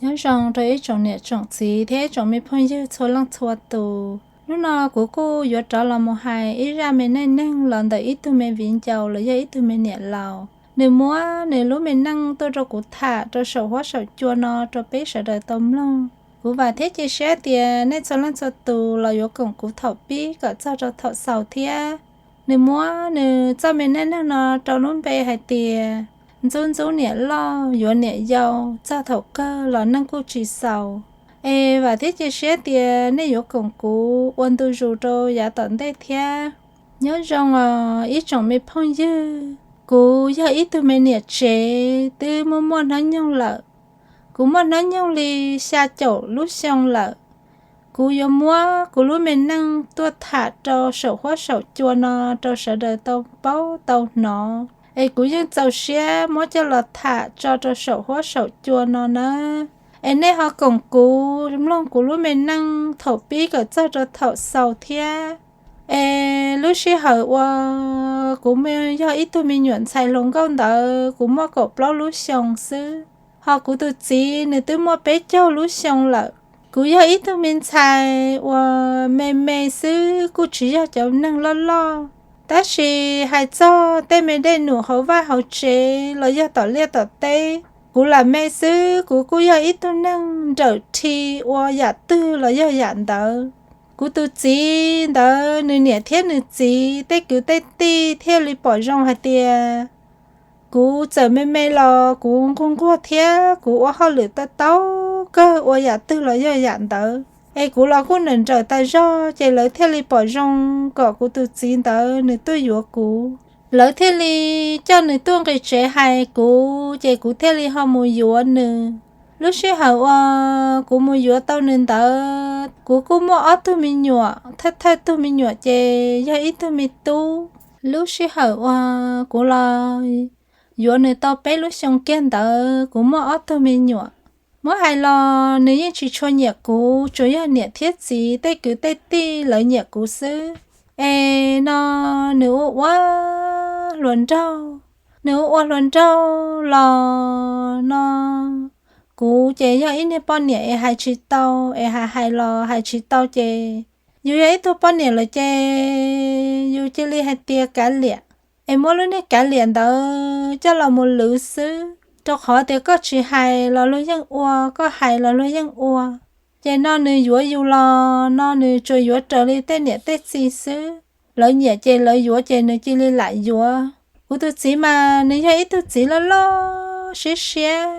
Nyob zoo rau ib tsoom niam tsoom txiv thiab ib tsoom me phooj ywg txhua leej txhua tus. Hnub no kuv kuj yuav rov los mus hais ib zaj me neej neeg los ntawm ib tug me viv ncaus los yog ib tug me niam laus. Nws muab nws lub me neej tuaj rau kuv tham rau saum huab saum cua no rau peb sawv daws tau mloog. Kuv vam thiab cia siab tias nej txhua leej txhua tus los yuav koom kuv thaum pib kom txog rau thaum xaus thiab. Nws muab nws txoj me neej neeg no rau lub npe hais tias Ntxub Ntxub Niam Loj Yuav Niam Yau Txog Thaum Kawg Los Neej Kuj Tsis Xaus. Es vam thiab cia siab tias nej yuav koom kuv ua ntu zus rau yav tom ntej thiab. Nyob zoo os ib tsoom me phooj ywg, kuv yog ib tug me niam tsev twb muaj muaj hnub nyoog lawm. Kuv muaj hnub nyoog li xya caum lub xyoo lawm. Kuv yuav muab kuv lub me neej tuaj tham rau saum huab saum cua no rau sawv daws tau paub tau hnov. Es kuv yeej txaus siab muab coj los tham tso rau saum huab saum cua no na. Es nej ho koom kuv mloog kuv lub me neej thaum pib kom txog rau thaum xaus thiab. Es lub sij hawm uas kuv yog ib tug me nyuam ntxhais hluas nkauj ntawd kuv muaj kaum plaub lub xyoo xwb, ho kuv tus txiv nws twb muaj peb caug lub xyoo lawm. Kuv yog ib tug me ntxhais uas me me xwb kuj tsis yog cov neeg loj loj, tab sis hais txog tej me dej num hauv vaj hauv tsev los yog tom liaj tom teb, kuv lam me xwb kuv kuj yog ib tug neeg nrawm rhi ua yam twg los yog yam ntawd. Kuv tus txiv ntawd nws niam thiab nws txiv tej kwv tej tij thiaj li pom zoo hais tias kuv txawm me me los kuv nquag nquag thiab kuv ua hauj lwm tau taub kawg ua yam twg los yog yam ntawd, es kuv los kuj nrawm nrawm tas zog ces lawv thiaj li pom zoo kom kuv tus txiv ntawd nws tuaj yuav kuv. Lawv thiaj li coj nws tuaj nqis tsev hais kuv ces kuv thiaj li ho mus yuav nws. Lub sij hawm uas kuv mus yuav tau nws ntawd kuv kuj muaj ob tug me nyuam, thawj thawj tug me nyuam ces yog ib tug me tub. Lub sij hawm uas kuv los yuav nws tau peb lub xyoo kiag ntawd kuv muaj ob tug me nyuam. Muab hais los nws yeej tsis tshua nyiam kuv, tsuas yog niam thiab txiv tej kwv tej tij lawv nyiam kuv xwb. Es no nws ua ua hluas nraug, nws ua ua hluas nraug los no kuv ces yog ib niag poj niam es hais tsis tau, es hais hais los hais tsis tau ces yus yog ib tug poj niam lawm ces yus cia li hais tias kav liam, es muab lub niag kav liam ntawd coj los mus lwv xwb, rau qhov tias koj tsis hais los luag yeej ua, koj hais los luag yeej ua. Ces no nws yuav yus los no nws tsuas yuav raws li tej niam tej txiv xwb. Lawv nyiam ces lawv yuav ces nws cia li lam yuav. Kuv tus txiv mas nws yog ib tug txiv loj loj siab siab,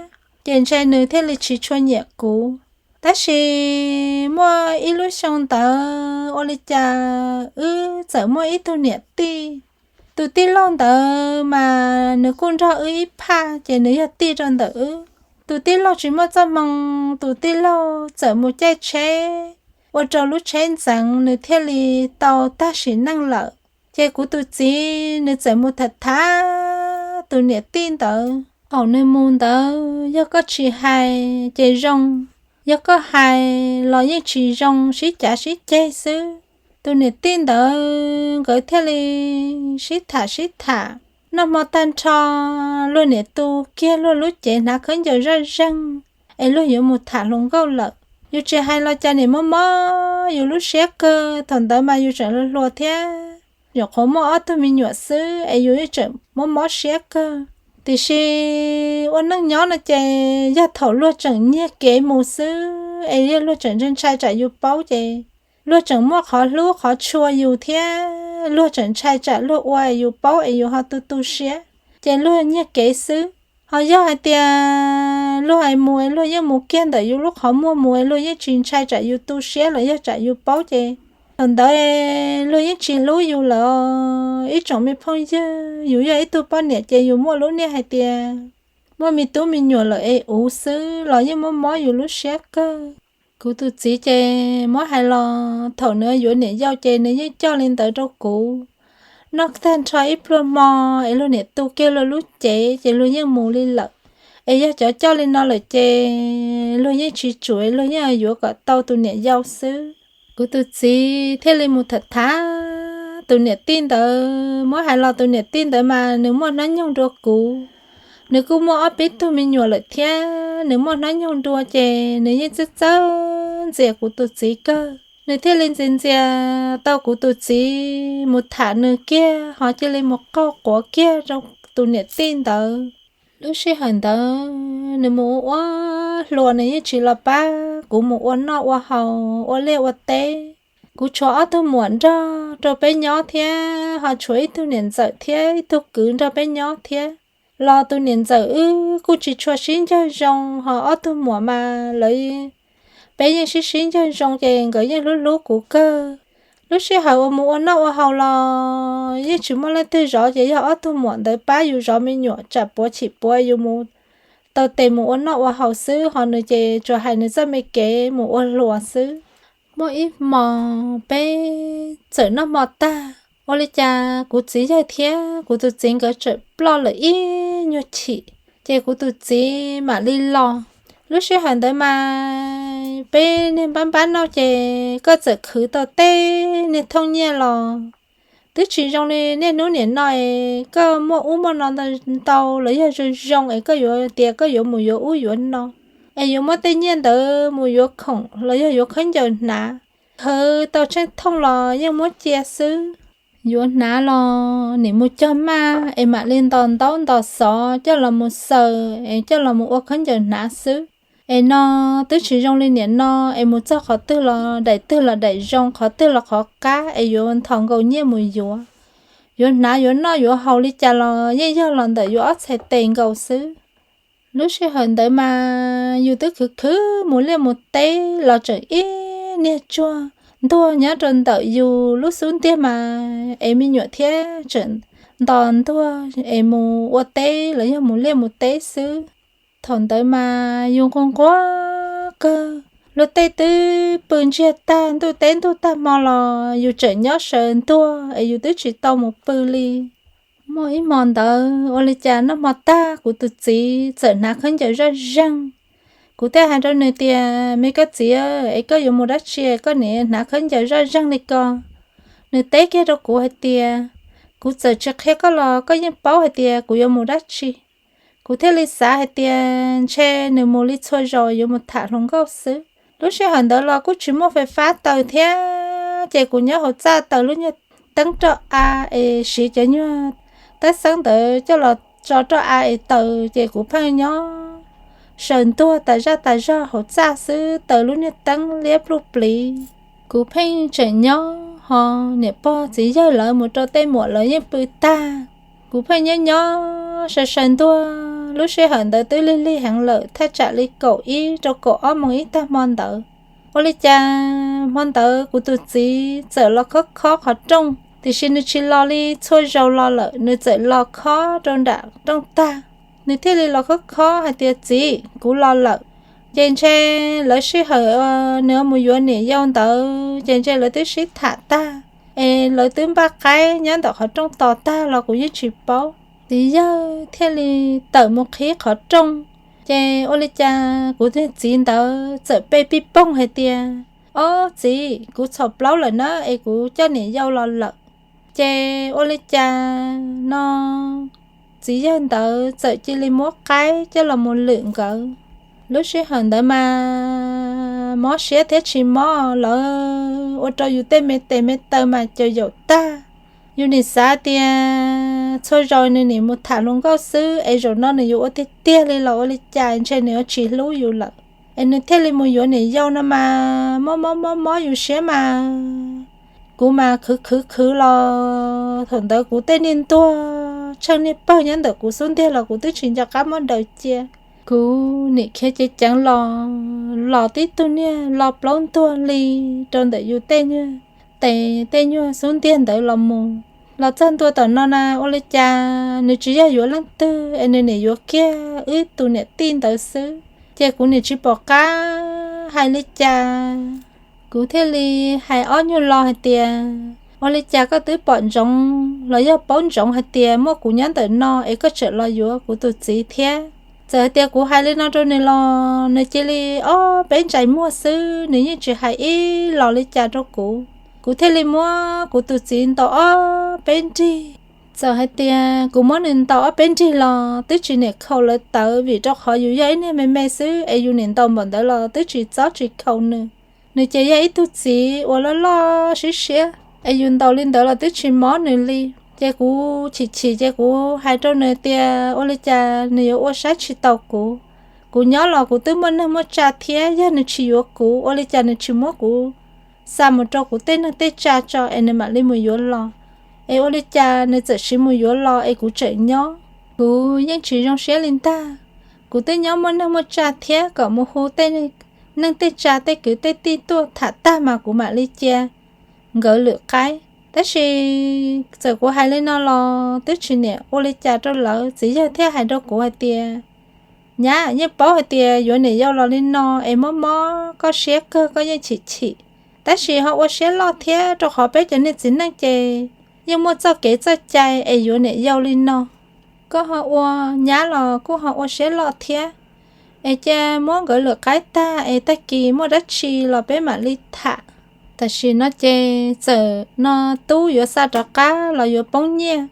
ces ntshe nws thiaj li tsis tshua nyiam kuv. Tab sis muaj ib lub xyoo ntawd ua li cas wb txawm muaj ib tug niam tij. Tus tij laug ntawd mas nws kuj nrog wb ib phaj ces nws yog tij rau ntawm wb. Tus tij laug tsis muaj txoj hmoo, tus tij laug txawm mus caij tsheb ua rau lub tsheb ntxeev nws thiaj li tau tag sim neej lawm. Ces kuv tus txiv nws txawm mus tham tham tus niam tij ntawd, thaum nws mus ntawd yog koj tsis hais ces zoo, yog koj hais los yeej tsis zoo, sib cav sib ceg xwb. Tus niam tij ntawd nkawd thiaj li sib tham sib tham. Noj hmo tag nrho luag niam tu kiag luag lub cev hnav khaub ncaws zoj zeeg, es luag yuav mus tham hluas nkauj lawm. Yus tsis hais los cas niam mob mob yus lub siab kawg, thaum ntawd mas yus tseem hluas hluas thiab, nyuam qhuav muaj ob tug me nyuam xwb es yus yeej tseem mob mob siab kawg. Tiam sis ua neej nyob no ces yog thaum luag tseem nyiag kev mus xwb es yog luag tseem ntshai ntshai tsam yus paub ces luag tseem muaj qhov hlub qhov tshua yus thiab luag tseem ntshai tsam luag ua es yus paub es yus ho tu tu siab, ces luag nyiag kev xwb. Ho yog hais tias luag hais mus es luag yeej mus kiag ntawm yus lub qhov muag mus es luag yeej tsis ntshai tsam yus tu siab los yog tsam yus paub ces thaum ntawd luag yeej tsis hlub yus lawm. Ib tsoom me phooj ywg, yus yog ib tug poj niam ces yus muaj lub niaj hais tias muaj me tub me nyuam lawm es uv xwb los yeej mob mob yus lub siab kawg. Kuv tus txiv ces muab hais los thaum nws yuav niam yau ces nws yeej coj li ntawd rau kuv. Noj tag nrho ib pluag hmo es luag niam tu kiag luag lub cev ces luag yeej mus li lawm. Es yog cov coj li no lawm ces luag yeej tsis tsum, luag yeej yuav kom tau tus niam yau xwb. Kuv tus txiv thiaj li mus tham tham tus niam tij ntawd. Muab hais los tus niam tij ntawd mas nws muaj hnub nyoog dua kuv, Nws kuj muaj ob peb tug me nyuam lawm thiab, nws muaj hnub nyoog dua ces nws yeej txawj txawj ntxias kuv tus txiv kawg. Nws thiaj li ntxias ntxias tau kuv tus txiv mus tham nws kiag, ho cia li mus qaug quav kiag rau tus niam tij ntawd. Lub sij hawm ntawd nws mus ua ua hluas, nws yeej tsis los pab kuv mus ua noj ua haus, ua liaj ua teb. Kuv tshuav ob tug muam nrog rau peb nyob thiab, ho tshuav ib tug niam ntxawm thiab ib tug kwv nrog peb nyob thiab. Los tus niam ntxawm wb kuj tsis tshua sib ncawg zoo, ho ob tug muam mas lawv, peb yeej sib sib ncawg zoo ces nkawd yeej hlub hlub kuv kawg. Lub sij hawm uas mus ua noj ua haus los yeej tsis muaj leej twg zov, ces yog ob tug muam ntawd pab yus zov me nyuam, tsam puav chim puav yus mus tau tes mus ua noj ua haus xwb, ho nws ces tsuas hais nws txoj me kev mus ua hluas xwb. Muaj ib hmo peb txawm noj hmo tag, ua li cas kuv txiv yawg thiab kuv tus txiv nkawd txawm ploj lawm ib nyuag chim, ces kuv tus txiv mam li los. Lub sij hawm ntawd mas peb niag npab npab noj ces koj txawm khwv tau tej niag thooj nyiaj los. Twb tsis zoo li niaj hnub niam no es koj muaj ub muaj no ntau los yog zoo zoo es koj yuav tias koj yuav mus yuav ub yuav no, es yuav muab tej nyiaj ntawd mus yuav khoom los yog yuav khaub ncaws hnav. Khwv tau tsheej thooj los yeej muab cia xwb. Yuav hnav los nim mus cog maj es mam li ntos ntaub ntos xov coj los mus xaws es coj los mus ua khaub ncaws hnav xwb. Es no twb tsis zoo li niam no es mus txog qhov twg los daim twg los daim zoo, qhov twg los qhov qab es yuav nthos nkaus nyiaj mus yuav. Yuav hnav yuav noj yuav haus li cas los yeej yog los ntawm yus ob txhais tes nkaus xwb. Lub sij hawm ntawd mas yus twb khwv khwv mus liaj mus teb los tseem ib niag tsuag ntuag nyob rau ntawm yus lub xub ntiag mas es me nyuam thiab tseem ntos ntuag es mus ua teb los yog mus liaj mus teb xwb. Thaum ntawd mas yus nquag nquag kawg, luag tej twb pw ntsiag tag, ntuj teb ntuj tag hmo los yus tseem nyob sawv ntuag es yus twb tsis tau mus pw li. Muaj ib hmo ntawd ua li cas noj hmo tag kuv tus txiv txawm hnav khaub ncaws zoj zeeg. Kuv thiaj hais rau nws tias, me koj txiv, es koj yuav mus dab tsi koj niam hnav khaub ncaws zoj zeeg li ko? Nws teb kiag rau kuv hais tias, kuv txawm tsis qhia koj los koj yeej paub hais tias kuv yuav mus dab tsi. Kuv thiaj li xav hais tias ntshe nws mus li txhua zaus yuav mus tham hluas nkauj xwb. Lub sij hawm ntawd los kuj tsis muaj fais fab taws thiab, ces kuv nyob hauv txaj taws lub nyuag teeb roj av es siv cov nyuag tab xeeb ntawd coj los tso roj av es taws, ces kuv pheej nyob sawv ntuag tas zaj tas zog hauv txaj xwb, taws lub nyuag teeb liab pluj pliv. Kuv pheej tseem nyob ho niam pog txiv yawg lawv mus rau tej muam lawv yeej pw tag. Kuv pheej nyob nyob sawv sawv ntuag, lub sij hawm ntawd twb lig lig heev lawm, thaj tsam li kaum ib rau kaum ob moos ib tag hmo ntawd. Ua li cas hmo ntawd kuv tus txiv txawm los khob khob qhov rooj, tiam sis nws tsis los li txhua zaus los lawm, nws txawm los khob rau nram rooj tag. Nws thiaj li los khob khob hais tias, txiv, kuv los lawm. Ces ntshe lawv sij hawm nws mus yuav niam yau ntawd ces ntshe lawv twb sib tham tag, es lawv twb npaj qaib nyob ntawm qhov rooj tos tag los kuv yeej tsis paub. Txiv yawg thiaj li tawm mus qhib qhov rooj, ces ua li cas kuv tus txiv ntawd txawm pe pij poog hais tias, ob txiv, kuv txhom plaub lawm na es kuv coj niam yau los lawm. Ces ua li cas no txiv yawg ntawd txawm cia li muab qaib coj los mus lwm nkawd. Lub sij hawm ntawd mas mob siab thiab tsis mob lawv ua rau yus tej me tes me taw mas caum yaum tag. Yus nim xav tias txhua zaus nws nim mus tham hluas nkauj xwb es zaum no nws yuav ua tiag tiag li los ua li cas, ntshe nws yuav tsis hlub yus lawm, es nws thiaj li mus yuav niam yau no mas mob mob mob mob yus siab mas. Kuv mas khwv khwv khwv los thaum ntawd kuv tej niag ntuag tsheej niag pawg nyob ntawm kuv xub ntiag los kuv twb tsis nco qab muab daws cia. Kuv nim khiav ceev ceev los, los tib tug niag lo plaub ntuag li rau ntawm yus tej nyuag tes tej nyuag xub ntiag ntawd los mus. Los txog ntua tom no na ua li cas nws tsis yog yuav leej twg es nws nim yuav kiag wb tus niam tij ntawd xwb. Ces kuv nim tsis pom qab hais li cas, kuv thiaj li hais ob nyuag lo hais tias, ua li cas koj twb pom ntsoov los yog paub ntsoov hais tias muaj kuv nyob ntawm no es koj tseem los yuav kuv tus txiv thiab? Txawm hais tias kuv hais li no rau nws los nws cia li ob peb ntsais muag xwb, nws yeej tsis hais ib los li cas rau kuv. Kuv thiaj li muab kuv tus txiv ntaus ob peb nrig, Txawm hais tias kuv muab nws ntaus ob peb nrig los twb tsis niam khaus lawv tawv, vim rau qhov yus yog ib niag me me xwb es yus niam ntaus npaum ntawd los twb tsis txob tsis khaus nws. Nws ces yog ib tug txiv uas loj loj siab siab es yus ntaus li ntawd los twb tsis mob nws li. Ces kuv chim chim ces kuv hais rau nws tias ua li cas nws yuav ua saib tsis taus kuv. Kuv nyob los kuv twb muaj neej muaj tsa thiab, yog nws tsis yuav kuv ua li cas nws tsis muab kuv xa mus rau kuv tej neej tej tsa tso es nws mam li mus yuav los, es ua li cas nws txawm siv mus yuav los es kuv tseem nyob. Kuv yeej tsis zoo siab li ntag. Kuv twb nyob muaj neej muaj tsa thiab, kom mus hu tej neej tej tsa tej kwv tej tij tuaj tham tag mas kuv mam li cia nkawd lwm qaib. Tab sis txawm kuv hais li no los twb tsis niam ua li cas rau lawv. Txiv yawg thiaj hais rau kuv hais tias, Nyab, yeej paub hais tias yuav niam yau los li no es mob mob koj siab kawg, koj yeej chim chim, tab sis ho ua siab loj thiab, rau qhov peb cov niag txiv neej ces yeej muaj txoj kev txoj cai es yuav niam yau li no. Koj ho ua nyab los kuj ho ua siab loj thiab. Es cia muab nkawd lwm qaib tag es tag kis muaj dab tsi los peb mam li tham. Tam sim no ces txawm no tub yuav xa rov qab los yuav poob nyiaj,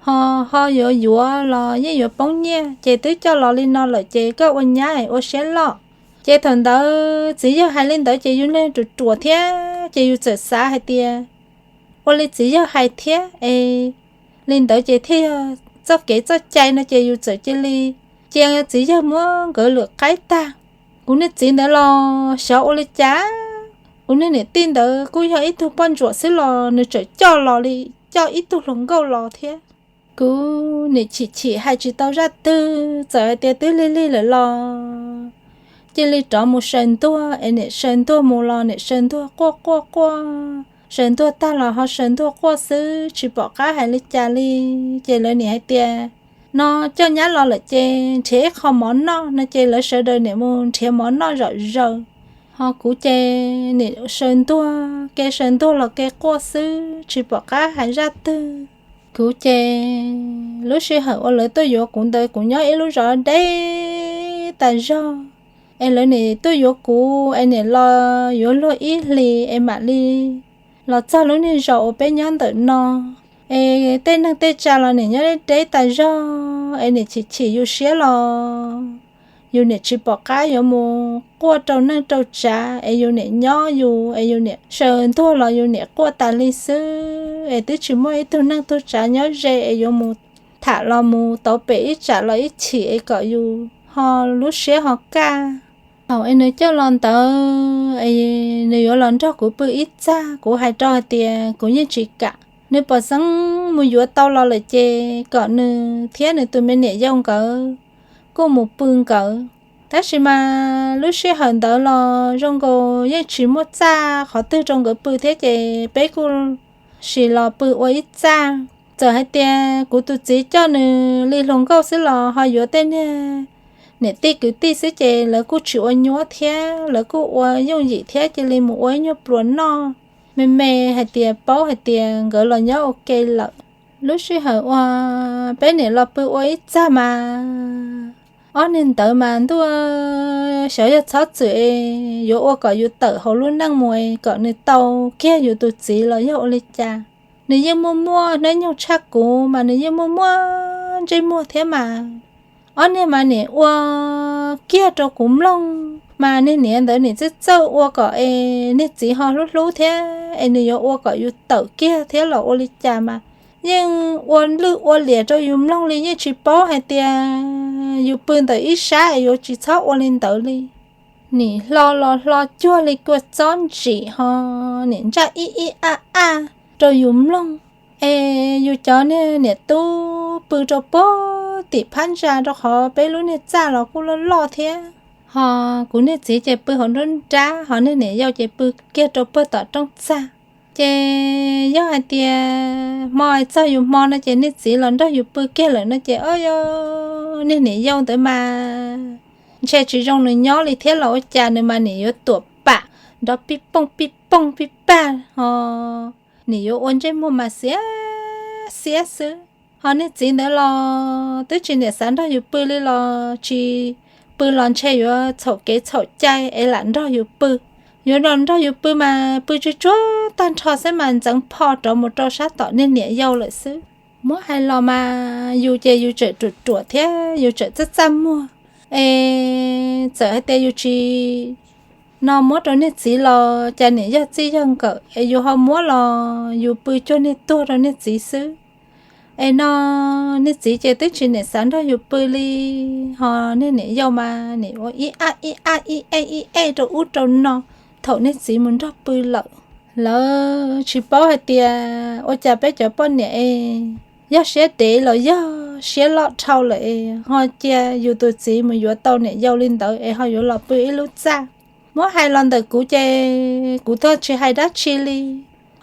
ho ho yuav yuav los yeej yuav poob nyiaj, ces twb coj los li no lawm ces koj ua nyab es ua siab loj. Ces thaum ntawd txiv yawg hais li ntawd ces yus niag ruam ruam thiab ces yus txawm xav hais tias ua li txiv yawg hais thiab es li ntawd ces thiaj yog txoj kev txoj cai no ces yus txawm cia li cia txiv yawg muab nkawd lwm qaib tag. Kuv niag txiv ntawd los xyov ua li cas, kuv niag niam tij ntawd kuj yog ib tug poj ntsuam xwb los nws tseem coj los li, coj ib tug hluas nkauj los thiab. Kuv niam chim chim hais tsis tau zaj twg, txawm hais tias twb lig lig lawm los cia li rov mus saws ntuag es niam saws ntuag mus los niam saws ntuag quaj quaj quaj, saws ntuag tag los ho saws ntuag quaj xwb tsis pom qab hais li cas li. Ces lawv niam hais tias no coj nyab los lawm ces nrhiav ib qho mov noj no ces lawv sawv daws niam mus nrhiav mov noj zom zaws. Ho kuv ces niam saws ntuag ke saws ntuag los ke quaj xwb tsis pom qab hais zaj twg. Kuv ces lub sij hawm uas lawv tuaj yuav kuv ntawd kuv nyob ib lub zos deb tas zog, es lawv niam tuaj yuav kuv es niam los yuav luag ib hlis es mam li los txog lub niag zos uas peb nyob ntawm no. Es tej neeg tej tsa los niam nyob deb deb tas zog es niam chim chim yus siab los yus niam tsis pom qab yuav mus quaj rau neej rau tsav es yus niam nyob yus es yus niam saws ntuag los yus niam quaj tas li xwb es twb tsis muaj ib tug neej tug tsav nyob ze es yuav mus tham los mus tau pem ib tsam los ib chim es kom yus ho lub siab ho kaj. Thaum es nws coj los ntawd es nws yuav los nrog kuv pw ib txaj, kuv hais rau hais tias kuv yeej tsis kam. Nws pom xeeb mus yuav tau los lawm ces kom nws thiab nws tus me niam yau nkawd kuj mus pw nkawd. Tab sis mas lub sij hawm ntawd los zoo nkaus yeej tsis muaj txaj qhov twg rau nkawd pw thiab ces peb kuj sim los pw ua ib txaj. Txawm hais tias kuv tus txiv coj nws li hluas nkauj xwb los ho yuav tej niag niam tij kwv tij xwb ces lawv kuj tsis ua nyuab thiab lawv kuj ua yooj yim thiab cia li mus ua ib nyuag pluas noj me me hais tias paub hais tias nkawd los nyob ua ke lawm. Lub sij hawm uas peb niam los pw ua ib txaj mas ob niag ntawd mas ntuj, xyov yog txhob txwm es yuav ua kom yus tawm hauv lub neej mus es kom nws tau kiag yus tus txiv los yog ua li cas. Nws yeej muaj muaj hnub nyoog tshaj kuv mas nws yeej muaj muaj ntsej muag thiab mas. Ob niag mas niam ua kiag rau kuv mloog mas niag niam ntawd nim txawj txawj ua kom es niag txiv ho hlub hlub thiab es nws yuav ua kom yus tawm kiag thiab los ua li cas mas yeej ua lwj ua liam rau yus mloog li, yeej tsis paub hais tias yus pw ntawm ib sab es yuav tsis txhob ua li ntawd li. Nim hlo los hlo cuag li kua txob ntsim ho nim ntsaj ib ib aj aj rau yus mloog. Es yus cov niag niam tub pw rau puag tim phab ntsa rau qhov peb lub niag txaj los kuj loj loj thiab. Ho kuv niag txiv ces pw hauv nruab nrab, ho niag niam yau ces pw kiag rau puag tom rooj txaj. Ces yog hais tias hmo txog yus hmo no ces niag txiv los nrog yus pw kiag lawm no ces o, niag niam yau ntawd mas ntshe tsis zoo nws nyob li thiab los ua cas nws mas nim yuav tuam pam nrov pij pooj pij pooj pij paj ho nim yuav ua ntsej muag mas xiab xiab xwb. Ho niag txiv ntawd los twb tsis niam xav nrog yus pw li los tsis pw los ntshe yuav txhaum kev txhaum cai es lam nrog yus pw. Yuav los nrog yus pw mas pw tsuj tsuag tag nrho xwb mas ntxeev pho rov mus rau sab tom niag niam yau lawm xwb. Muab hais los mas yus ces yus tseem ruam ruam thiab yus tseem txaj txaj muag, es txawm hais tias yus tsis no muab rau niag txiv los cas niam yog txij yog nkawm es yus ho muab los yus pw cuag niag tuag rau niag txiv xwb. Es no niag txiv ces twb tsis niam xav nrog yus pw li, ho niag niam yau mas nim ua ib ab ib ab ib ej ib ej rau ub rau no. Thaum niag txiv mus nrog pw lawm, lawv tsis paub hais tias ua cas peb cov poj niam es yog siab dev los yog siab loj dhau lawm es ho cia yus tus txiv mus yuav tau niam yau li ntawd es ho yuav los pw ib lub txaj. Muab hais los ntawm kuv ces kuv twb tsis hais dab tsi li.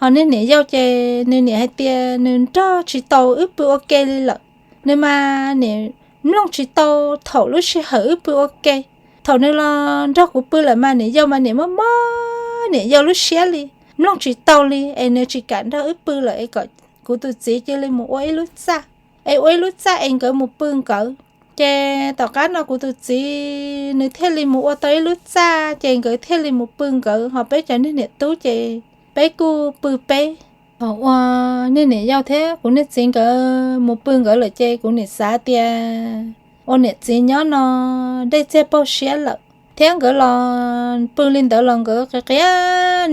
Ho niag niam yau ces nws niam hais tias nws nrog tsis tau wb pw ua ke li lawm. Nws mas nim mloog tsis tau thaum lub sij hawm wb pw ua ke. Thaum nws los nrog kuv pw lawm mas niam yau mas nim mob mob niam yau lub siab li, mloog tsis tau li es nws tsis kam nrog wb pw lawm es kom kuv tus txiv cia li mus ua ib lub txaj, es ua ib lub txaj es nkawd mus pw nkawd. Ces tom qab no kuv tus txiv nws thiaj li mus ua tau ib lub txaj ces nkawd thiaj li mus pw nkawd, ho peb cov niag niam tub ces peb kuj pw peb. Thaum uas niag niam yau thiab kuv niag txiv nkawd mus pw nkawd lawm ces kuv nim xav tias ua niam txiv nyob no dej txiag paug siab lawm, thiab nkawd los pw li ntawd los nkawd qia qia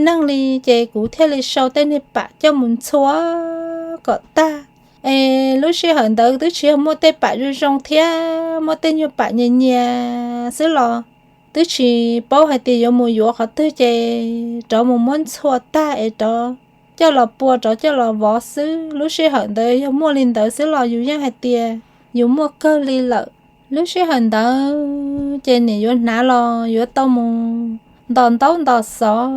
neeg li, ces kuv thiaj li sau tej niag pam coj mus ntxhua kom tag. Es lub sij hawm ntawd twb tsis yog muaj tej pam zoo zoo thiab, muaj tej nyuag pam nyias nyias xwb los twb tsis paub hais tias yuav mus yuav qhov twg ces rov mus muab ntxhua tag es rov coj los pua rov coj los vov xwb. Lub sij hawm ntawd yog muaj li ntawd xwb los yus yeej hais tias yus muaj kawg li lawm. Lub sij hawm ntawd ces nim yuav hnav los yuav tau mus ntos ntaub ntos xov,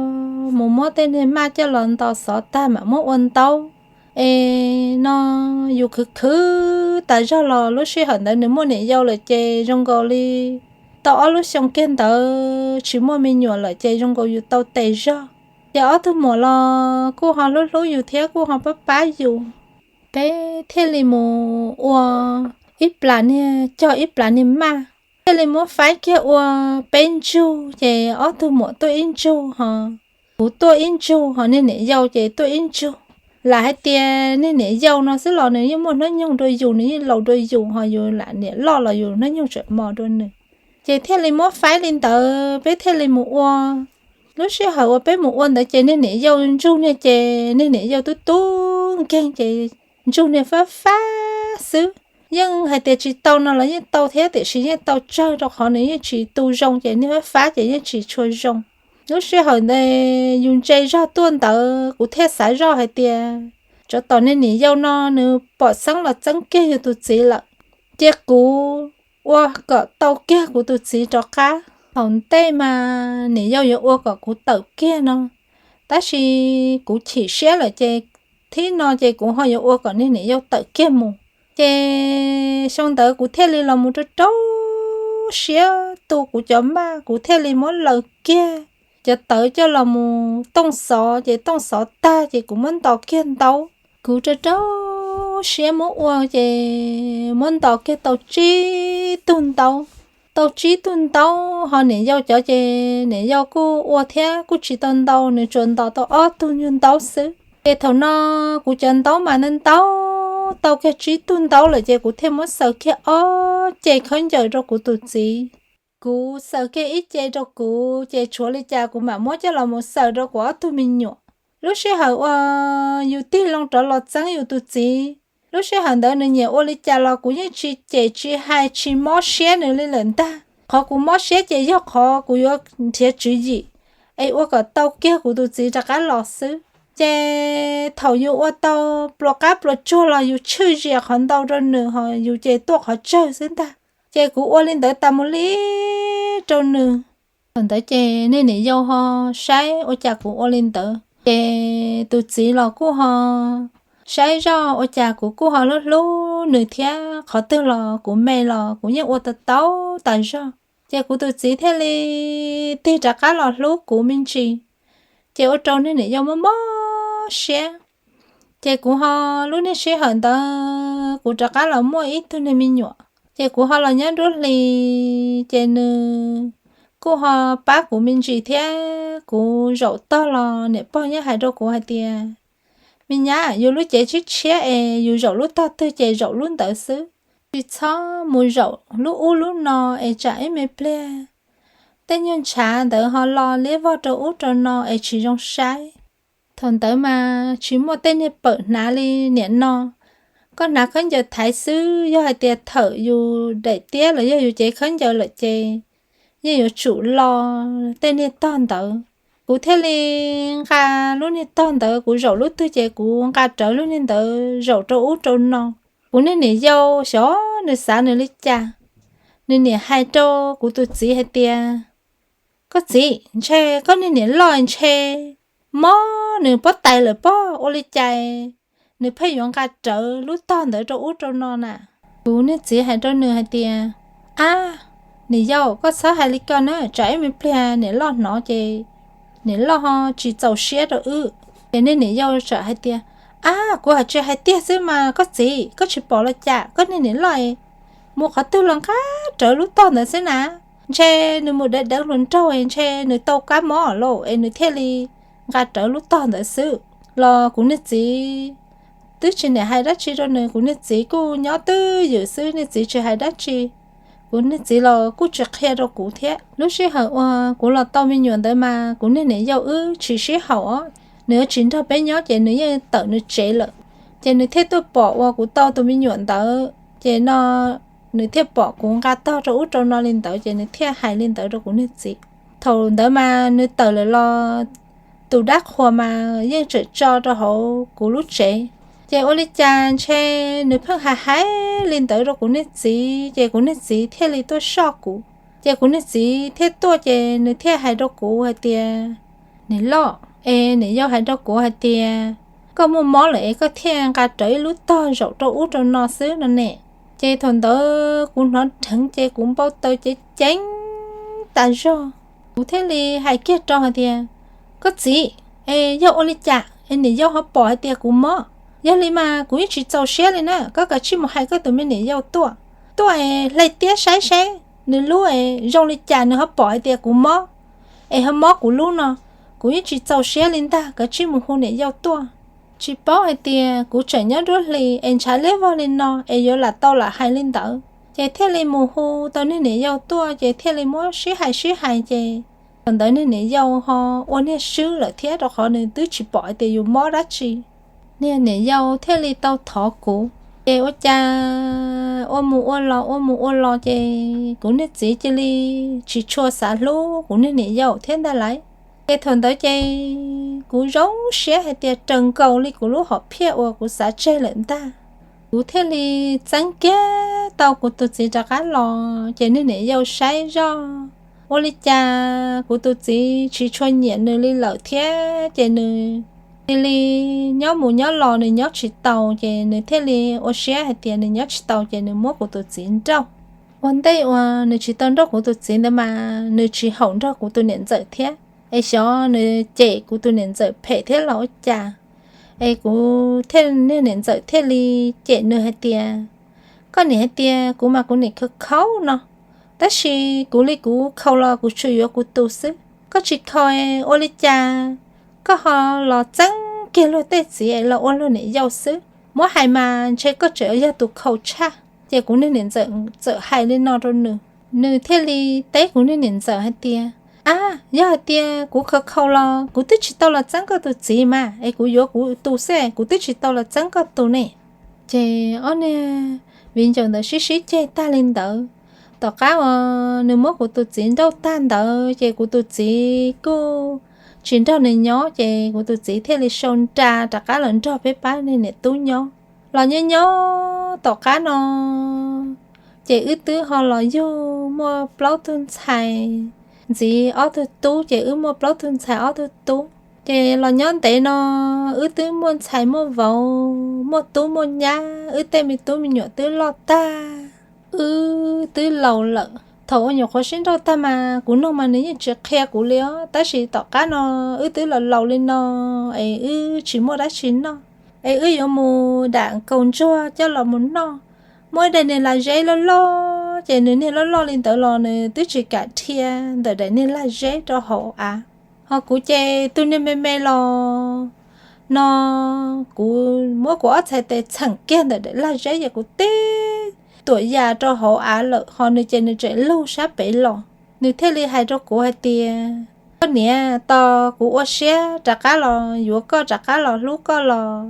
mus muab tej niag maj coj los ntos xov tag mam muab ua ntaub. Es no yus khwv khwv tas zog los lub sij hawm ntawd nws muaj niam yau lawm ces zoo nkaus li tau ob lub xyoo kiag ntawd tsis muaj me nyuam lawm ces zoo nkaus yus tau tes zog. Ces ob tug muam los kuj ho hlub hlub yus thiab kuj ho pab pab yus. Peb thiaj li mus ua ib plas niag cog ib plas niag maj, thiaj li muab faib kiag ua peb ntsug, ces ob tug muam tuaj ib ntsug ho kuv tuaj ib ntsug ho niag niam yau ces tuaj ib ntsug. Lam hais tias niag niam yau no xwb los nws yeej muaj hnub nyoog dua yus, nws yeej laus dua yus, ho yus lam niam loj los yus hnub nyoog tseem mos dua nws. Ces thiaj li muab faib li ntawd peb thiaj li mus ua. Lub sij hawm uas peb mus ua ntawd ces niag niam yau ntsug niag ces niag niam yau tub tub nkeeg ces ntsug niag fab fab xwb. Yeej hais tias tsis tau no los yeej tau thiab, tiam sis yeej tau tsawg rau qhov nws yeej tsis tu zoo ces niag fab fab ces yeej tsis tshua zoo. Lub sij hawm ntawd yus ntse zog tuaj ntawd kuv thiaj xav zoj hais tias tsov tom niag niam yau no nws pom xeeb los txeeb kiag yus tus txiv lawm, ces kuv ua kom tau kiag kuv tus txiv rov qab. Thaum ntej mas niam yau yuav ua kom kuv tawm kiag no, tab sis kuv chim siab lawm ces thib no ces kuv ho yuav ua kom niag niam yau tawm kiag mus. Ces xyoo ntawd kuv thiaj li los mus rau rau siab tu kuv cov maj, kuv thiaj li muab laws kiag cov tawv coj los mus tooj xov, ces tooj xov tag ces kuv muab ntos kiag ntaub. Kuv rau rau siab muab ua ces muab ntos kiag tau tsib tug ntaub. Tau tsib tug ntaub ho niam yau cov ces niam yau kuj ua thiab kuj tsis tau ntau, nws tsuas ntos tau ob tug nyuag ntaub xwb. Ces thaum no kuv cov ntaub mas ntau ntau, tau kiag tsib tug ntaub lawm ces kuv thiaj muab xaws kiag ob ce khaub ncaws rau kuv tus txiv. Kuv xaws kiag ib ce rau kuv ces tshuav li cas kuv mam muab coj los mus xaws rau kuv ob tug me nyuam. Lub sij hawm uas yus tig loo rov los txeeb yus tus txiv, lub sij hawm ntawd nws nyiam ua li cas los kuv yeej tsis cem tsis hais tsis mob siab nws li lawm ntag. Qhov kuv mob siab ces yog qhov kuv yuav nrhiav tswv yim es ua kom tau kiag kuv tus txiv rov qab los xwb. Ces thaum yus ua tau pluas qab pluas tsuag los yus tshwj zias qhov ntau rau nws, ho yus ces tuaj qhov tsawg xwb ntag. Ces kuv ua li ntawd tas mus li rau nws. Thaum ntawd ces niag niam yau ho saib ua cas kuv ua li ntawd, ces tus txiv los kuj ho saib zoj ua cas kuv kuj ho hlub hlub nws thiab, qhov twg los kuv me los kuv yeej ua tau tau tas zog. Ces kuv tus txiv thiaj li tig rov qab los hlub kuv me ntsis, ces ua rau niag niam yau mob mob siab. Ces kuv ho, lub niag sij hawm ntawd kuv rov qab los muaj ib tug niag me nyuam, ces kuv ho los nyob nruab hlis, ces nws kuj ho pab kuv me ntsis thiab. Kuv zaum tog los niam pog nyob hais rau kuv hais tias Me nyab, yus lub cev tshiab tshiab es yus zaum lub tog twg ces zaum lub ntawd xwb, tsis txhob mus zaum lub ub lub no es tsam ib me pliag tej nyuag ntshav ntawd ho lo liab vog rau ub rau no es tsis zoo saib. Thaum ntawd mas tsis muaj tej niag pawm hnav li niam no, koj hnav khaub ncaws thaiv xwb, yog hais tias thawm yus daim tiab los yog yus cev khaub ncaws lawm ces yeej yuav tsum lo tej niag tog ntawd. Kuv thiaj li nqa lub niag tog ntawd, kuv zaum lub twg ces kuv nqa rawv lub niag ntawd zaum rau ub rau no. Kuv niag niam yau xyov nws xav nws li cas, nws niam hais rau kuv tus txiv hais tias, Koj txiv, ntshe koj niag niam loj ntshe mob nws pob tais lawm pob, ua li cas nws pheej yuav nqa rawv lub tog ntawd rau ub rau no na? Kuv niag txiv hais rau nws hais tias, Ab, niam yau, koj txhob hais li ko na, tsam ib me pliag niam loj hnov ces niam loj ho tsis txaus siab rau wb. Ces niag niam yau txawm hais tias, Ab, kuv hais tsis hais tiag xwb mas koj txiv, koj tsis pom los cas, koj niag niam loj mus qhov twg los nqa rawv lub tog ntawd xwb na. Ntshe nws mus deev deev hluas nraug es ntshe nws tau kab mob lawm es nws thiaj li nqa rawv lub tog ntawd xwb. Los kuv niag txiv twb tsis niam hais dab tsi rau nws, kuv niag txiv kuj nyob twj ywm xwb, niag txiv tsis hais dab tsi. Kuv niag txiv los kuj tsis qhia rau kuv thiab. Lub sij hawm uas kuv los tau me nyuam ntawd mas kuv niag niam yau wb tsis sib haum os, nws yuav tsis nrog peb nyob ces nws yeej tawm nws tsev lawm. Ces nws thiaj tuaj pom uas kuv tau tus me nyuam ntawd ces no, nws thiaj pom kuv nqa tog rau ub rau no li ntawd ces nws thiaj hais li ntawd rau kuv niag txiv. Thaum ntawd mas nws tawm lawm los tus dab qhuas mas yeej tseem tso rau hauv kuv lub tsev. Ces ua li cas ntshe nws pheej hais hais li ntawd rau kuv niag txiv ces kuv niag txiv thiaj li tuaj soj kuv. Ces kuv niag txiv thiaj tuaj ces nws thiaj hais rau kuv hais tias, Niam loj, es niam yau hais rau kuv hais tias koj muaj mob lawm es koj thiaj nqa rawv ib lub tog zaum rau ub rau no xwb no ne. Ces thaum ntawd kuv hnov dheev ces kuv npau taws ceev ceev tas zog. Kuv thiaj li hais kiag rau hais tias, Koj txiv, es yog ua li cas es niam yau ho pom hais tias kuv mob? Yog li mas kuv yeej tsis txaus siab li na, koj kav tsij mus hais koj tus me niam yau tuaj, tuaj es hle tiab saib seb nws lub es zoo li cas nws ho pom hais tias kuv mob, es ho mob kuv lub no. Kuv yeej tsis txaus siab li ntag, kav tsij mus hu niam yau tuaj. Tsis paub hais tias kuv tseem nyob nruab hlis es ntshav liab vog li no es yuav lam tau lam hais li ntawd, ces thiaj li mus hu tau niag niam yau tuaj ces thiaj li muab sib hais sib hais ces thaum ntawd niag niam yau ho ua niag swb lawm thiab, rau qhov nws twb tsis pom hais tias yus mob dab tsi. Niag niam yau thiaj li tau thov kuv, ces ua cas ua mus ua los ua mus ua los ces kuv niag txiv cia li tsis tshua xav hlub kuv niag niam yau thiab ntag lauj. Ces thaum ntawd ces kuv zoo siab hais tias raws nkaus li kuv lub hom phiaj uas kuv xav tseg lawm ntag. Kuv thiaj li txeeb kiag tau kuv tus txiv rov qab los ces niag niam yau saib zoj, ua li cas kuv tus txiv tsis tshua nyiam nws li lawm thiab ces nws cia li nyob mus nyob los nws nyob tsis taus ces nws thiaj li ua siab hais tias nws nyob tsis taus ces nws muab kuv tus txiv nrauj. Ua ntej uas nws tsis tau nrauj kuv tus txiv ntawd mas nws tsis haum nrog kuv tus niam ntxawm thiab, es xyov nws cem kuv tus niam ntxawm phem thiab los ua cas. Es kuv thiaj, niag niam ntxawm thiaj li cem nws hais tias, Koj niam hais tias kuv mas kuv niam khaus khaus no, tab sis kuv li kuv khaus los kuv tsuas yuav kuv tus xwb. Koj tsis khaus ua li cas, koj ho los txeeb kiag luag tej txiv es los ua luag niam yau xwb. Muab hais mas ntshe koj tseem yog tus khaus tshaj. Ces kuv niag niam ntxawm txawm hais li no rau nws, nws thiaj li teb kuv niag niam ntxawm hais tias, Ab, yog hais tias kuv khaus khaus los kuv twb tsis tau los txeeb koj tus txiv mas, es kuv yuav kuv tus xwb, kuv twb tsis tau los txeeb koj tus ne. Ces ob niag viv ncaus ntawd sib sib ceg tag li ntawd. Tom qab uas nws muab kuv tus txiv nrauj tag ntawd ces kuv tus txiv kuj tsis nrog nws nyob ces kuv tus txiv thiaj li sau nra rov qab los nrog peb pab niag niam tub nyob. Los nyob nyob tom qab no ces wb twb ho los yug muaj plaub tug ntxhais, ntxiv ob tug tub ces wb muaj plaub tug ntxhais ob tug tub. Ces los nyob ntev no wb twb muaj ntxhais muaj vauv, muaj tub muaj nyab, wb tej me tub me nyuam twb loj tag, wb twb laus lawm. Thaum uas nyuam qhuav sib nrauj tag mas kuv nug mas nws yeej tsis qhia kuv li os, tab sis tom qab no wb twb los laus li no es wb tsis muaj dab tsi noj, es wb yuav mus dam nkaus ntsuag coj los mus noj. Muaj ib daim niag lag zeb loj loj, ces nws niag loj loj li ntawd los nws twb tsis kam dhia ntawm daim niag lag zeb rau hauv av. Ho kuv ces tus niag me me los no kuv muab kuv ob txhais tes txheem kiag ntawm daim lag zeb ces kuv tib tuam ya rau hauv av lawm, ho nws ces nws tseem lug sab pem los. Nws thiaj li hais rau kuv hais tias, koj niam, tos kuv ua siab rov qab los yuav koj, rov qab los hlub koj los.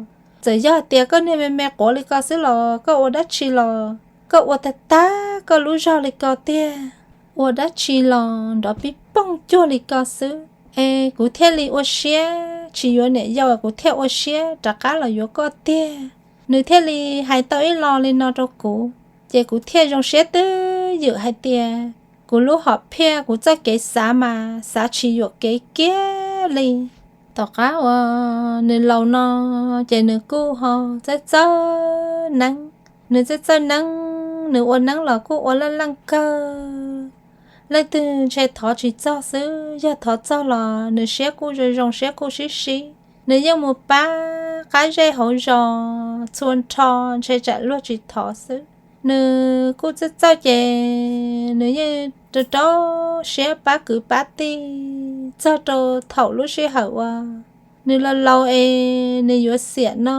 Txawm yog tias koj niag me me quav li ko xwb los koj ua dab tsi los koj ua tag tag koj lub zog li ko tiag. Ua dab tsi los nrov pib poog cuag li ko xwb. Es kuv thiaj li ua siab tsis yuav niam yau, kuv thiaj ua siab rov qab los yuav koj tiag. Nws thiaj li hais tau ib lo li no rau kuv, ces kuv thiaj zoo siab twb ywm hais tias kuv lub hom phiaj, kuv txoj kev xav mas xav tsis yuam kev kiag li. Tom qab uas nws laus no, ces nws kuj ho txawj txawj neeb. Nws txawj txawj neeb, nws ua neeb los kuj ua leej leej kawg. Leej twg ntshe thov tsis txog xwb, yog thov txog los nws siab kuj zoo zoo, siab kuj sib sib. Nws yeej mus pab qab zej hauv zos txhua nrho, ntshe tsam luag tsis thov xwb. Nws kuj txawj txawj ces nws yeej rau rau siab pab kwv pab tij txog rau thaum lub sij hawm uas nws laus laus es nws yuav xiam no.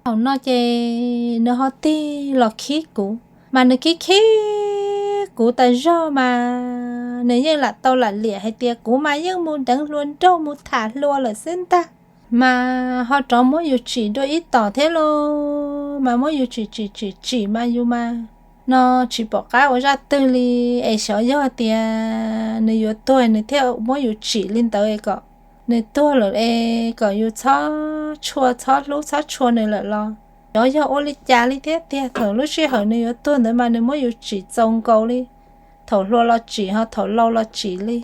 Thaum no ces nws ho tig los khib kuv, mas nws khib khib kuv tas zog mas nws yeej lam tau lam liam hais tias kuv mas yeej mus deev hluas nraug mus tham hluas lawm xwb ntag. Mas ho rov muab yus tsim dua ib tom thiab lauj, mas muab yus tsim tsim tsim tsim mas yus mas no tsis pom qab ua zaj twg li. Es xyov yog tias nws yuav tuag nws thiaj muab yus tsim li ntawd kom nws tuag lawm es kom yus txhob tshua txhob hlub txhob tshua nws lawm los xyov yog ua li cas li thiab tiag. Thaum lub sij hawm nws yuav tuag ntawd mas nws muab yus tsim txaus nkaus li, thaum hluas los tsim ho thaum laus los tsim li.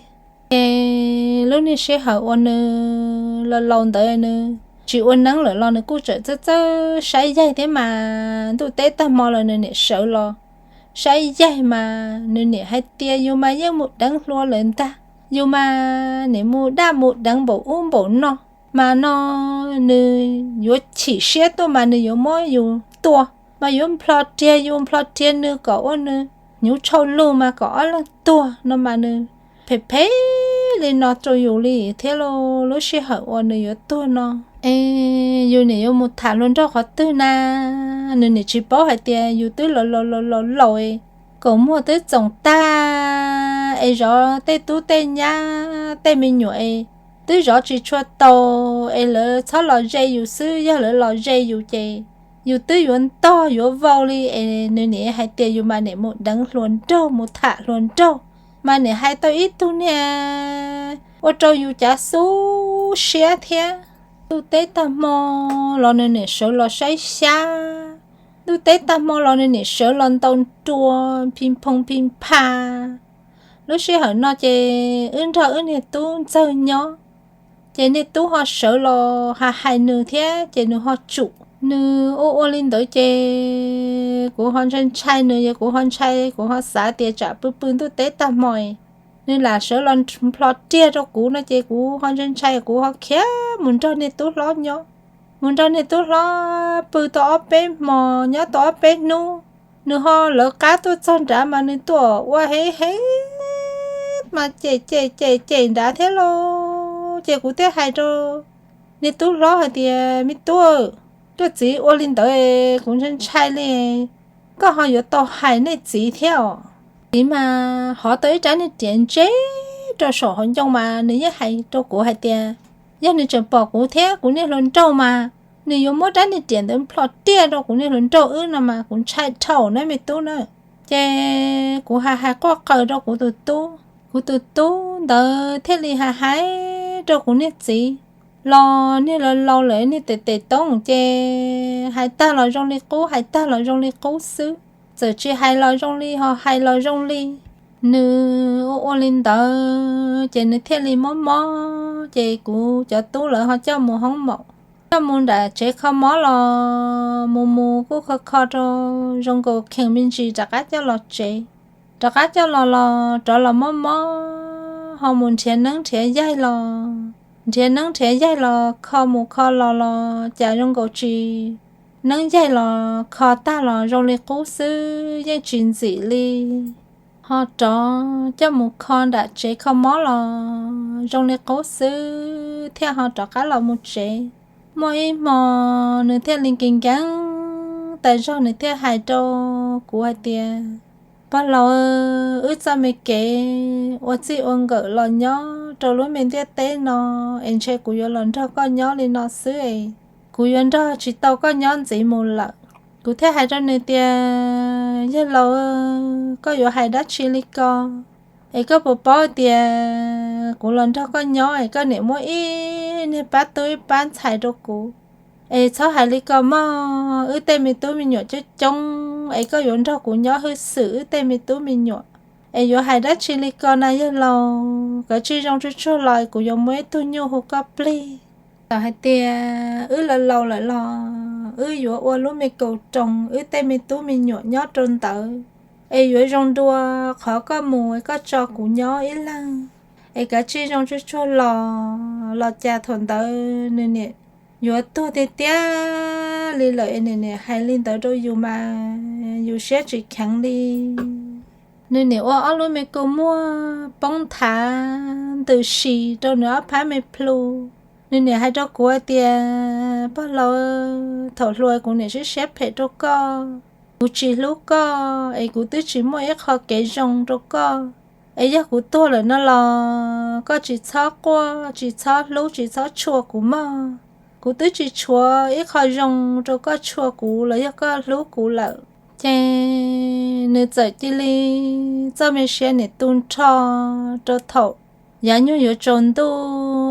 Ces lub niag sij hawm uas nws laus laus ntawd nws tsis ua neeb lawm los nws kuj tseem txawj txawj saib yaig thiab mas ntuj teb tag hmo los nws niam sawv los saib yaig mas nws niam hais tias yus mas yeej mus deev hluas lawm ntag, yus mas niam mus daj mus deev npaum ub npaum no, mas no nws yuav chim siab tuaj mas nws yuav muab yus tua, mas yuav nplho riag yus nplho riag nws kom ua nws hnyuv tshau lug mas kom ob leeg tuag no mas nws phem phem li no rau yus li thiab lauj. Lub sij hawm uas nws yuav tuag no es yus niam yuav mus tham hluas nraug qhov twg na, nws niam tsis paub hais tias yus twb laus laus laus laus es kaum muag twb txoom tag es zov tej tub tej nyab tej me nyuam es twb zov tsis tshua tau es lawv txhob los ze yus xwb, yog lawv los ze yus ces yus twb yuav ntog yuav vau li es nws niam hais tias yus mas niam mus deev hluas nraug mus tham hluas nraug, mas niam hais tau ib tug niag ua rau yus cav xub siab thiab. Ntuj teb tag hmo los nws niam sawv los saib xyab, ntuj teb tag hmo los nws niam sawv los ntaus nrua phi phoo phi pha. Lub sij hawm no ces wb nrog wb niag tub ntxawg nyob, ces niag tub ho sawv los hais hais nws thiab ces nws ho tsum. Nws ua ua li ntawd ces kuv ho ntshai ntshai nws, yog kuv ho ntshai, kuv ho xav tias tsam pw pw ntuj teb tag hmo nws lam sawv los nplho riag rau kuv no ces kuv ho ntshai ntshai kuv ho khiav mus nrog niag tub hlob nyob. Mus nrog niag tub hlob pw tau ob peb hmo, nyob tau ob peb hnub, nws ho lawv qab tuaj txog nrad mas nws tuaj ua hev hev mas cem cem cem cem nrad thiab lauj. Ces kuv thiaj hais rau niag tub hlob hais tias, me tub, koj txiv ua li ntawd kuv ntshai ntshai li, koj ho yuav tau hais nej txiv thiab os. Txiv mas hov tau ib rab niag riam ntse rau saum hauv ncoo mas nws yeej hais rau kuv hais tias, yog nws tseem pom kuv thiab kuv niag hluas nraug mas nws yuav muab rab niag riam ntawd nplho riag rau kuv niag hluas nraug wb no mas kuv ntshai dhau na me tub na. Ces kuv hais hais quaj qaws rau kuv tus tub, kuv tus tub ntawd thiaj li hais hais rau kuv niag txiv. Los niag laus laus lawm niag tes tes toob ces hais tag los zoo li qub, hais tag los zoo li qub xwb, txawm tsis hais los zoo li ho hais los zoo li. Nws ua ua li ntawd ces nws thiaj li mob mob ces kuv cov tub lawv ho coj mus hoob maum, coj mus nram tsev kho mob los mus mus kuj kho kho rau zoo nkaus khees me ntsis rov qab coj los tsev. Rov qab coj los los rov los mob mob ho mus nrhiav neeb nrhiav yaig los, nrhiav neeb nrhiav yaig los kho mus kho los los cas zoo nkaus tsis, neeb yaig los kho tag los zoo li qub xwb yeej tsis ntxim li. Ho rov coj mus kho nram tsev kho mob los zoo li qub xwb thiaj ho rov qab los mus tsev. Muaj ib hmo nws thiaj li nkees nkees tas zog, nws thiaj hais rau kuv hais tias, Pog laus, wb txoj me kev ua txij ua nkawm los nyob rau lub me ntiaj teb no es ntshe kuv yuav los nrog koj nyob li no xwb es kuv yuav nrog tsis tau koj nyob ntxiv mus lawm. Kuv thiaj hais rau nws tias, Yawg laus, koj yuav hais dab tsi li ko? Es koj puas paub tias kuv los nrog koj nyob es koj niam muab ib niag pab tub ib pab ntxhais rau kuv. Es txhob hais li ko mog, wb tej me tub me nyuam coob coob es koj yuav nrog kuv nyob hwj xwm wb tej me tub me nyuam. Es yuav hais dab tsi li ko na yawg laus? Kav tsij zoo tsuag tsuag los kuv yuav muab ib tug nyuj hu koj plig. Txawm hais tias wb laus laus lawm los wb yuav ua lub me kaus roos wb tej me tub me nyuam nyob rau ntawd, es yuav zoo dua qhov koj mus koj tso kuv nyob ib leeg. Es kav tsij zoo tsuag tsuag los, los cas thaum ntawd nws niam yuav tuag tiag tiag li lawm es nws niam hais li ntawd rau yus mas yus siab tsis kheev li. Nws niam ua ob lub me kua muag poob nthav ntws si rau nws ob phab me plhu. Nws niam hais rau kuv hais tias, Pog laus, thaum hluas kuv niam siab siab phem rau koj, kuv tsis hlub koj es kuv twb tsis muaj ib qho kev zoo rau koj. Es yog kuv tuag lawm no los koj tsis txhob quaj, tsis txhob hlub, tsis txhob tshua kuv mog. Kuv twb tsis tshuav ib qho zoo rau koj tshua kuv los yog koj hlub kuv lawm. Ces nws txawm cia li txoj me sia niam tu nrho rau thaum yav nyuag yuav tsaus ntuj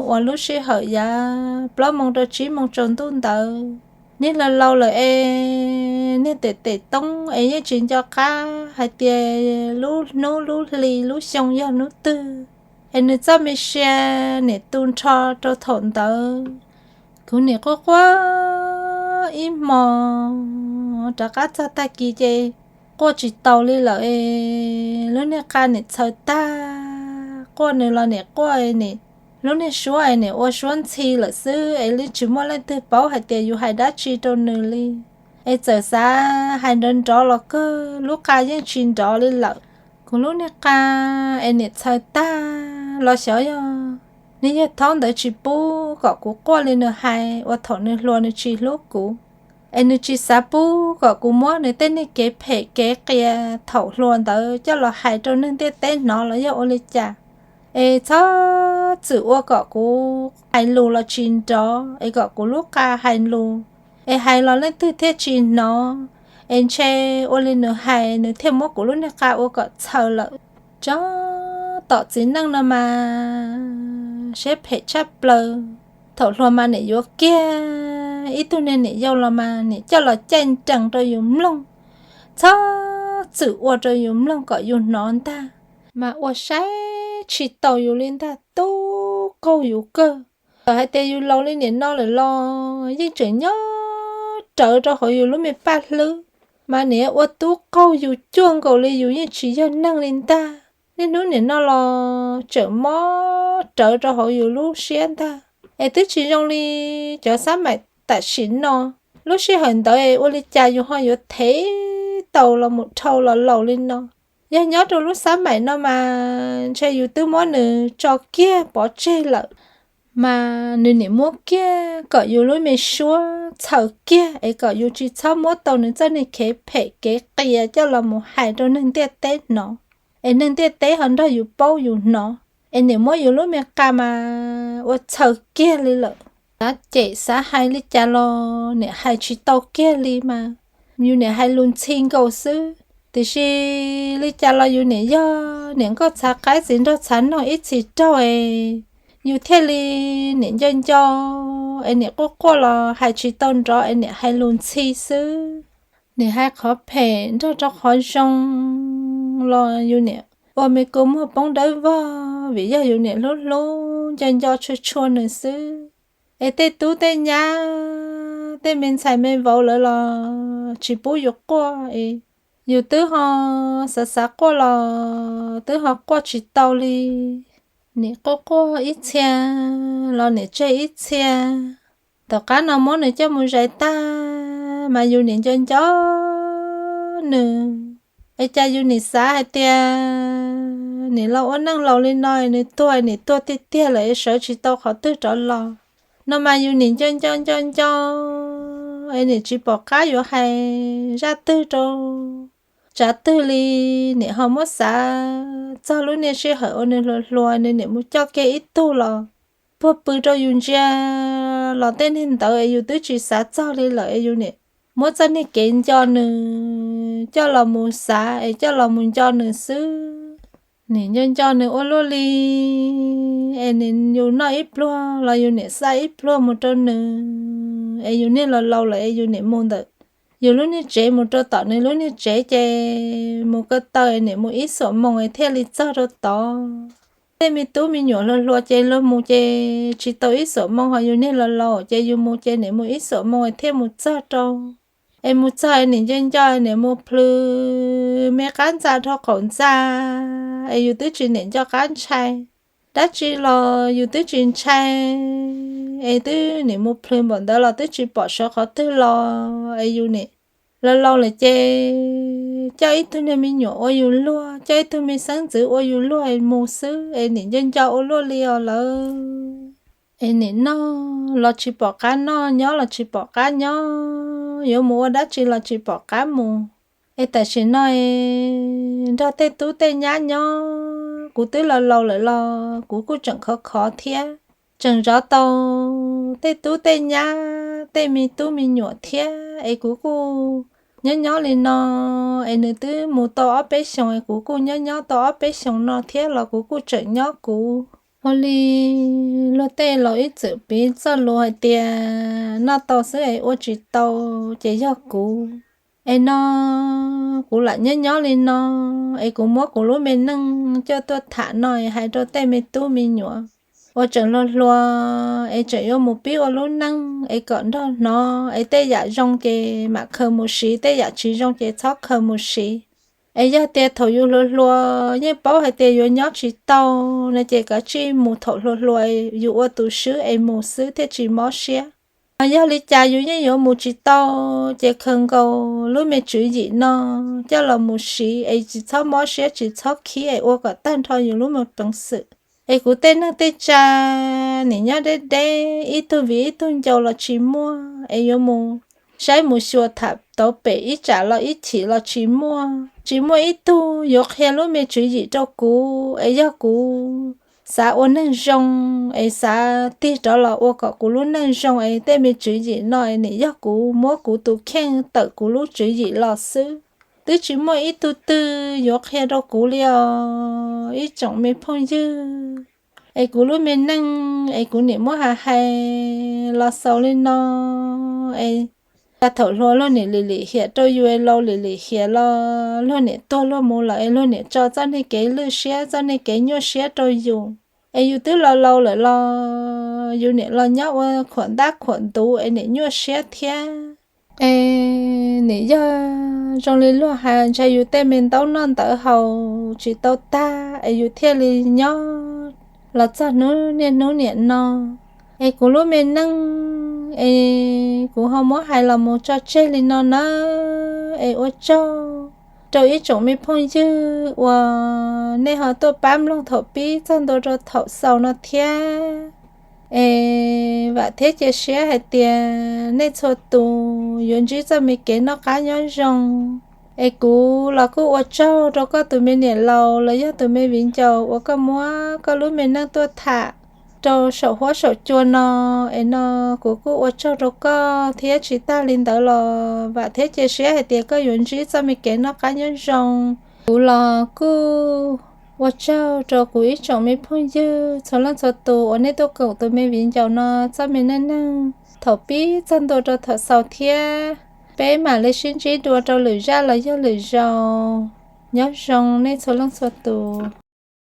uas lub sij hawm yav plaub moo rau tsib moo tsaus ntuj ntawd. Niag laus laus lawm es niag tes tes toob es yeej tsis nco qab hais tias lub hnub lub hli lub xyoo yog hnub twg. Es nws txoj me sia niam tu nrho rau thaum ntawd. Kuv niam quaj quaj ib hmo, rov qab txog tag kis ces quaj tsis taus li lawm es lub niag qa niam txhaws tag, quaj nws los niam quaj, lub niag suab es niam ua suab ntxhi lawm xwb es yeej tsis muaj leej twg paub hais tias yus hais dab tsi rau nws li. Es txawm xav hais nrov nrov los kawg lub qa yeej tsis nrov li lawm. Kuv lub niag qa es niam txhaws tag los xyov yog niag yawg thaub ntawd tsis pub kom kuv quaj li nws hais uas thaum nws hluas nws tsis hlub kuv, es nws tsis xav pub kom kuv muab nws tej niag kev phem kev qias thaum hluas ntawd coj los hais rau neeg ntiaj teb hnov los yog ua li cas. Es txhob txwm ua kom kuv hais lus los tsis nrov, es kom kuv lub qa hais lus, es hais los leej twg thiaj tsis hnov, es ntshe ua li nws hais nws thiaj muab kuv lub niag qa ua kom txhaws lawm. Tsob tom txiv neej no mas siab phem tshaj plaws. Thaum hluas mas niam yuav kiag ib tug niag niam yau los mas niam coj los caij nrees rau yus mloog, txhob txwm ua rau yus mloog kom yus hnov ntag, mas ua saib tsis taus yus li ntag, tub qaug yus kawg. Txawm hais tias yus laus li niam no lawm los yeej tseem nyob rawv rau hauv yus lub me paj hlwb, mas niam ua tub qaug yus cuag nkaus li yus yeej tsis yog neeg li ntag. Niaj hnub niam no los tseem mob rawv rau hauv yus lub siab ntag. Es twb tsis zoo li cov xab maim tam sim no. Lub sij hawm ntawd ua li cas yus ho yuav thev tau los mus dhau los laus li no? Yog nyob rau lub xab maim no mas ntshe yus twb muab nws tso kiag pov tseg lawm, mas nws niam muab kiag kom yus lub me suab txhaws kiag es kom yus tsis txhob muab tau nws txoj niag kev phem kev qias coj los mus hais rau neeg ntiaj teb hnov, es neeg ntiaj teb ho nrog yus paub yus hnov. Es niam muab yus lub me qa mas ua txhaws kiag li lawm. Xav cem xav hais li cas los niam hais tsis tau kiag li mas, yus niam hais lus ntxhi nkaus xwb. Tiam sis li cas los yus niam yog niam nkauj txhav qaib txiv nraug txhav noog ib txhis raug es yus thiaj li niam nco nco, es niam quaj quaj los hais tsis tau nrov es niam hais lus ntxhi xwb. Niam hais qhov phem nrog rau qhov zoo los yus niam ua me kua muag poob dawb vog vim yog yus niam hlub hlub nco nco tshua tshua nws xwb. Es tej tub tej nyab tej me ntxhais me vauv lawv los tsis pub yus quaj es yus twb ho xav xav quaj los twb ho quaj tsis tau li. Niam quaj quaj ib txhia los niam tseg ib txhia. Tom qab no muab nws coj mus zais tag mas yus niam nco nco nws. Es cas yus niam xav hais tias niam los ua neej laus li no nws tuag niam tuag tiag tiag lawm es sawv tsis tau qhov twg rov los. No mas yus nim nco nco nco nco es nim tsis pom qab yuav hais zaj twg rau tsav twg li. Nim ho muab xav txog lub niaj sij hawm uas nws hluas hluas, nws nim mus coj kiag ib tug los puag pw rau yus ntsia los tej niag ntawd es yus twb tsis xav txog li lawm es yus nim muab txoj niag kev nco nws coj los mus xav es coj los mus nco nws xwb. Nim nco nco nws ua luaj li es nim yus noj ib pluag los yus nim xa ib pluag mus rau nws es yus niag laus laus lawm es yus nim mus ntawm yus lub niag tsev mus rau tom nws lub niag tsev ces mus ko taw es nim mus ib xuam moos es thiaj li txog rau tod. Tej me tub me nyuam hluas hluas ces luag mus ces tsis tau ib xuam moos, ho yus niag laus laus ces yus mus ces nim mus ib xuam moos es thiaj mus txog rau. Es mus txog es nim nco nco nim mus plhws me qab ntxa dhau qaum ntxa es yus twb tsis nim nco qab ntshai dab tsi los yus twb tsis ntshai es twb nim mus plhws npaum ntawd los twb tsis pom sawv qhov twg los es yus nim laus laus lawm ces coj ib tug niag me nyuam ua yus luag, coj ib tug me xeeb ntxwv ua yus luag es mus xwb es nim nco nco ua luaj li os lawm. Es nim noj los tsis pom qab noj, nyob los tsis pom qab nyob, yuav mus ua dab tsi los tsis pom qab mus. Es tam sim no nrog tej tub tej nyab nyob, kuv twb laus laus lawm los kuv kuj tseem khov khov thiab, tseem zov tau tej tub tej nyab tej me tub me nyuam thiab. Es kuv kuj nyob nyob li no es nws twb mus tau ob peb xyoos es kuv kuj nyob nyob tau ob peb xyoos no thiab los kuv kuj tseem nyob kuv. Ua li luag tej laus ib txwm piv txoj lus hais tias noj tau xwb es ua tsis tau ces yog kuv. Es no kuv lam nyob nyob li no es kuv muab kuv lub me neej coj tuaj tham no es hais rau tej me tub me nyuam uas tseem hluas hluas es tseem yuav mus pib ua lub neej es kom nrog hnov es tej yam zoo ces mam khaws mus siv, tej yam tsis zoo ces txhob khaws mus siv. Es yog tias thaum yus hluas hluas yeej paub hais tias yuav nyob tsis tau no ces kav tsij mus thaum hluas hluas yus ua tus swb es mus xwb thiaj tsis mob siab. Ho yog li cas yus yeej yuav mus tsis tau ces khaws nkaus lub me tswv yim no coj los mus siv es tsis txhob mob siab tsis txhob khib es ua kom tag nrho yus lub me peev xwm. Es kuv tej neeg tej tsa nim nyob deb deb, ib tug viv ib tug ncaus los tsis muaj, es yuav mus saib mus xyuas tham tau pem ib tsam los ib chim los tsis muaj, tsis muaj ib tug yuav qhia lub me tswv yim rau kuv. Es yog kuv xav ua neeg zoo es xav tig rov los ua kom kuv lub neej zoo es tej me tswv yim no es nim yog kuv muab kuv tus kheej tawm kuv lub tswv yim los xwb. Twb tsis muaj ib tug twg yuav qhia rau kuv li os ib tsoom me phooj ywg. Es kuv lub me neej es kuv nim muab hais hais los xaus li no es thaum hluas luag nim lim lim hiam rau yus es laus lim lim hiam los luag nim tuag luag mus lawm es luag nim tso txoj niag kev lwj siab txoj niag kev nyuaj siab rau yus. Es yus twb laus laus lawm los yus nim los nyob ua khuam ntab khuam ntuv es nim nyuaj siab thiab. Es nim yog zoo li luag hais ntshai yus tej me ntaub noj ntawv haus tsis tau tag es yus thiaj li nyob los txog hnub niaj hnub niam no. Es kuv lub me neej es kuv ho muab hais los mus tso tseg li no nawb. Es ua tsaug rau ib tsoom me phooj ywg uas nej ho tuaj pab mloog thaum pib txog ntua rau thaum xaus no thiab. Es vam thiab cia siab hais tias nej txhua tus yuav ntsib txoj me kev noj qab nyob zoo. Es kuv los kuj ua tsaug rau koj tus me niam laus los yog tus me viv ncaus uas koj muab koj lub me neej tuaj tham rau saum huab saum cua no. Es no kuv kuj ua tsaug rau koj thiab tsis tag li ntawd los vam thiab cia siab hais tias koj yuav ntsib txoj me kev noj qab nyob zoo. Kuv los kuj ua tsaug rau kuv ib tsoom me phooj ywg txhua leej txhua tus uas nej tuaj koom tus me viv ncaus no txoj me neej neeg thaum pib txog ntua rau thaum xaus thiab. Peb mam li sib ntsib dua rau lwm zaj los yog lwm zaus. Nyob zoo nej txhua leej txhua tus.